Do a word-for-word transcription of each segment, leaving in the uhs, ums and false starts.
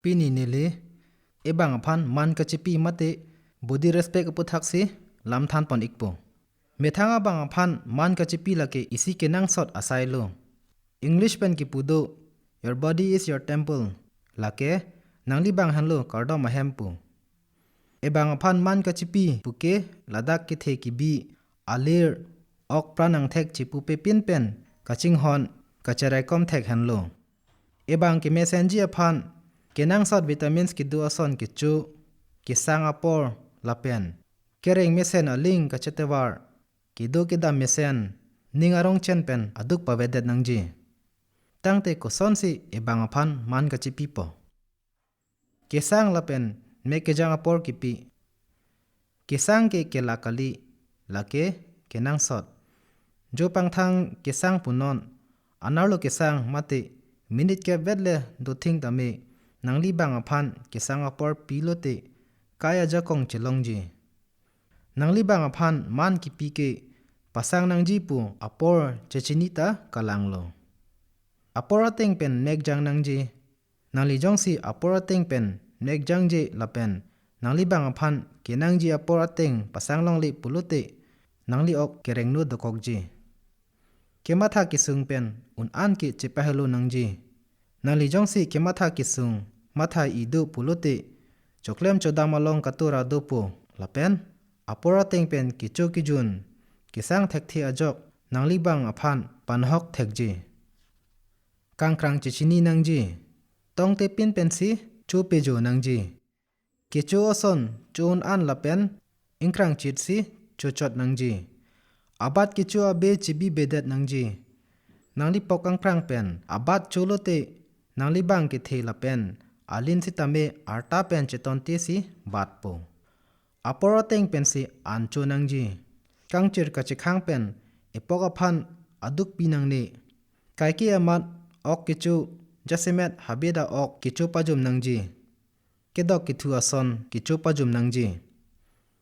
Pini neli ebang aphan man kachipi mate body respect aputhaksi lamthan pon ikpo. Methang abang aphan man kachipi lake isi kenangsot asai lo. English pen kipu do, "Your body is your temple." Lake nangli bang henlo kardom ahem pu. Ebang aphan man kachipi puke ladak kethe kibi, alir, ok pran angthek chipupe pin pen kachinghon, kacheraikom thek henlo. Ebang kemesenji aphan kenangsot vitamins kedo ason kecho, kesang apor lapen kereng mesen aling kachetevar, kedo kedam mesen, ning arong chen pen aduk pavedet nangji. Tangte kosonsi ebang aphan man kachipipo? Kesang lapen mek kejang apor kipi. Kesang ke kelak kali, lake kenangsot. Jo pangthang kesang punon, anerlo kesang mate minute kep vet le dothing tame, nangli bang aphan kesang apor pilote kai ajakong chelongji. Nangli bang aphan man kipi ke pasang nangji pu apor chechini ta kalanglo. Apor ateng pen mek jang nangji. Nangli jongsi apor ateng pen mek jangje lapen nangli bang aphan kenangji apor ateng pasang longle pulote nangli ok kerengno dokokji. Kematha kesung pen un-an ke chepahelo nangji. Nangli jongsi kematha kesung matha ido pulote choklem chodam along katura dopo lapen apor ateng pen kecho kejun kesang thekthe ajok nangli bang aphan panhok thekji. Kangkrang chechini nangji. Tongte pin pensi cho pejo nangji. Kecho ason cho un-an lapen ingkrang chitsi chochot nangji. Abat kecho abe chibi bedet nangji. Nangli pok kangkrang pen abat cholote nangli bang kethe lapen alin sitame arta pen chetontesi batpo. Apor ateng pensi an cho nangji. Kangchir kachekhang pen epok aphan aduk pi nangne. Kaike amat ok kecho, jasemet habeda ok kecho pajum nangji. Kedok kethu ason kecho pajum nangji.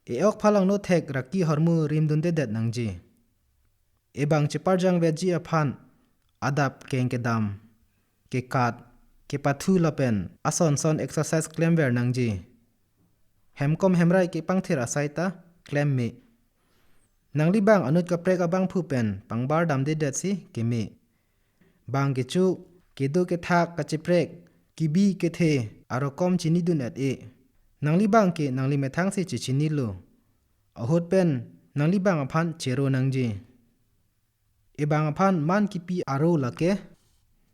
E-ok phalangno thek raki hormu rimdundedet nangji. Ebang cheparjang vetji aphan adap keng kedam, kekat, kepathu lapen ason son exercise klemver nangji. Hemkom hemrai kepangthir asai ta klem me. Nangli bang anut kaprek abangphu pen pangbar damdedetsi keme. Bang kecho, kedo kethak kacheprek, kibi kethe arokom chinidun et e. Nangli bang ke nangli methangsi chechinilo. Ahut pen nangli bang aphan chero nangji. Ebang aphan man kipi aro lake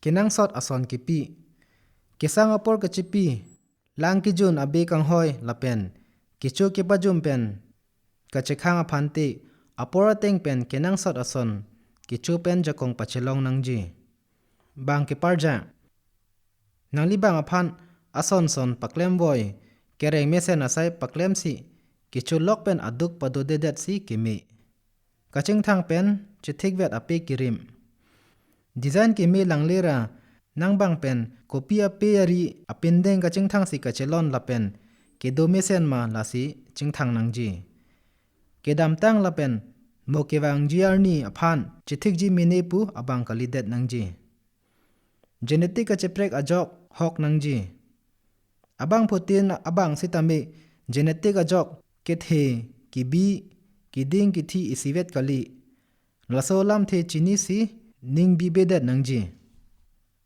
kenangsot ason kipi. Kesang apor kachipi, lang kejun abe kanghoi lapen kecho kepajum pen kachekhang aphante apor ateng pen kenangsot ason kecho pen jakong pachelong nangji. Bang keparjang. Nangli bang aphan ason son paklemvoi, kereng mesen asai paklemsi kecho lok pen aduk padodedetsi keme. Kachingthang pen chethikvet ape kirim. Design keme langlera nang bang pen kopi ape ari apindeng kachingthangsi kachelon lapen kedo mesen ma lasi chingthang nangji. Kedamtang lapen mo kevangji arni aphan chethikji mene pu abang kalidet nangji. Genetic kacheprek ajok hok nangji. Abangphutin abang sitame genetic ajok kethe, kibi, kiding kithi isivet kali. Laso alamthe chinisi ning bibedet nangji.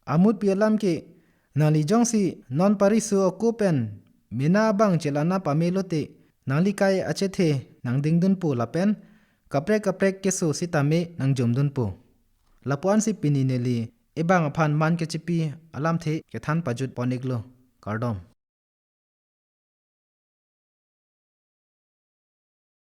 Amutpi alam ke nangli jongsi non pariso ako pen mena abang chelana pamelote nangli kai achethe nangdingdunpo lapen kaprek kaprek keso sitame nangjomdunpo. Lapu-ansi pini neli ebang aphan man kechipi alamthe kethan pajut pon iklo. Kardom.